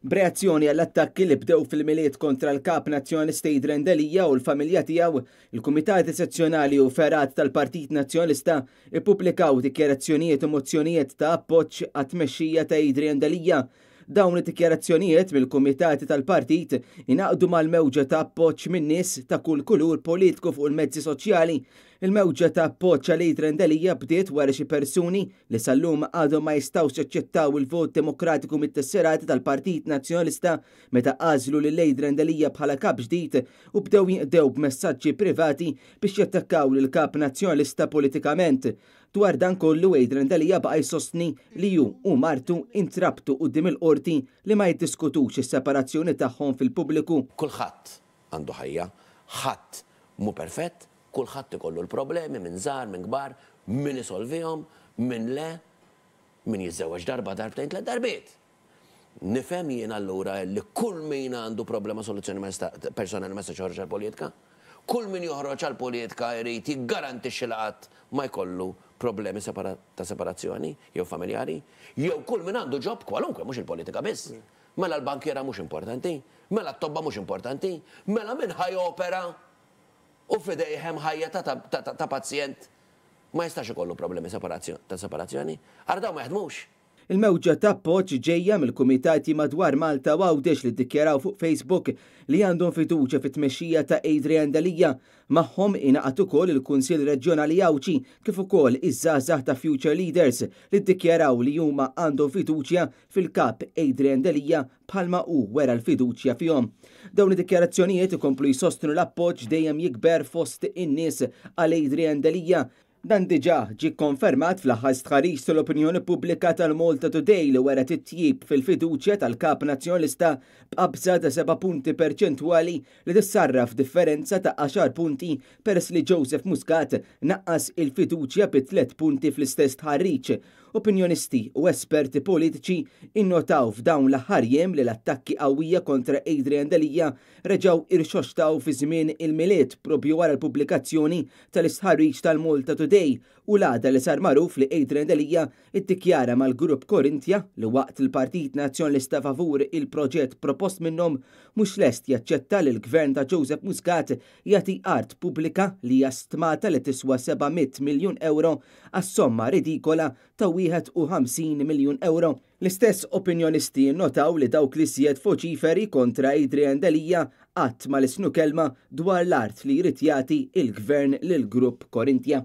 B'reazzjoni għall-attakki li bdew fil-Milied kontra l-Kap Nazzjonalista Adrian Delia u l-familja tiegħu, il-Kumitati Sezzjonali u Fergħat tal-Partit Nazzjonalista ippubblikaw dikjarazzjonijiet u mozzjonijiet ta' appoġġ għat-tmexxija ta' Adrian Delia. Dawn id-dikjarazzjonijiet mill-kumitati tal-partit ingħaqdu mal-mewġa ta' appoġġ minn nies ta' kull kulur politiku fuq il-mezzi soċjali. Il-mewġa ta' appoġġ għal Adrian Delia bdiet wara xi persuni li sal-lum għadhom ma jistgħux jaċċettaw il-vot demokratiku mit-tesserati tal-Partit Nazzjonalista meta għażlu lil Adrian Delia bħala kap ġdid u bdew jinqdew b'messaġġi privati biex jattakkaw lill-Kap Nazzjonalista politikament. Dwar dan kollu Adrian Delia baqa' jsostni li hu u martu intrabtu quddiem il-Qorti li ma jiddiskutux is-separazzjoni tagħhom fil-pubbliku. Kulħadd għandu ħajja, ħadd mhu perfett, kulħadd ikollu l-problemi, min żgħar, min kbar, min isolvihom, min le, min jiżżewweġ darba, darbtejn, tlett darbiet. Nifhem jien allura li kull min għandu problema soluzzjoni ma jista' personali ma jistax joħroġ għall-politika? Kull min joħroġ għall-politika jrid jiggarantixxi li qatt ma jkollu problemi ta' separazzjoni jew familjari? Jew kull min għandu job kwalunkwe mhux il-politika biss? Mela l-bankiera mhux importanti? Mela t-tobba mhux importanti? Mela min ħa jopera u f'idejh hemm ħajja ta' pazjent ma jistax ikollu problemi ta' separazzjoni? Ara dawn ma jaħdmux! Il-mewġa ta' appoġġ ġejja mill-kumitati madwar Malta u Għawdex li ddikjaraw fuq Facebook li għandhom fiduċja fit-tmexxija ta' Adrian Delia. Magħhom ingħaqad ukoll il-Kunsill Reġjonali Għawdxi kif ukoll iż-żgħażagħ ta' Future Leaders li ddikjaraw li huma għandhom fiduċja fil-Kap Adrian Delia bħalma hu wera l-fiduċja fihom. Dawn id-dikjarazzjonijiet ikomplu jsostnu l-appoġġ dejjem jikber fost in-nies għal Adrian Delia. Dan diġà ġie kkonfermat fl-aħħar stħarriġ tal-opinjoni pubblika tal-Malta Today li wera titjib fil-fiduċja tal-Kap Nazzjonalista b'qabża ta' seba' punti perċentwali li tissarraf f'differenza ta' għaxar punti peress li Joseph Muscat naqqas il-fiduċja bi tliet punti fl-istess stħarriġ. Opinjonisti u esperti politiċi innotaw f'dawn l-aħħar jiem li l-attakki qawwija kontra Adrian Delia reġgħu irxoxtaw fi żmien il-Milied proprju wara l-pubblikazzjoni tal-istħarriġ tal-Malta Today u l-għada li sar magħruf li Adrian Delia ddikjara mal-Grupp Corinthia li waqt il-Partit Nazzjonalista favur il-proġett propost minnhom mhux lest jaċċetta li l-Gvern ta' Joseph Muscat jagħti art pubblika li hija stmata li tiswa 700 miljun ewro għas-somma ridikola ta' 51 miljun ewro. L-istess opinjonisti nnotaw li dawk l-iżjed voċiferi kontra Adrian Delia qatt ma lissnu kelma dwar l-art li jrid jagħti il-Gvern lill-Grupp Corinthia.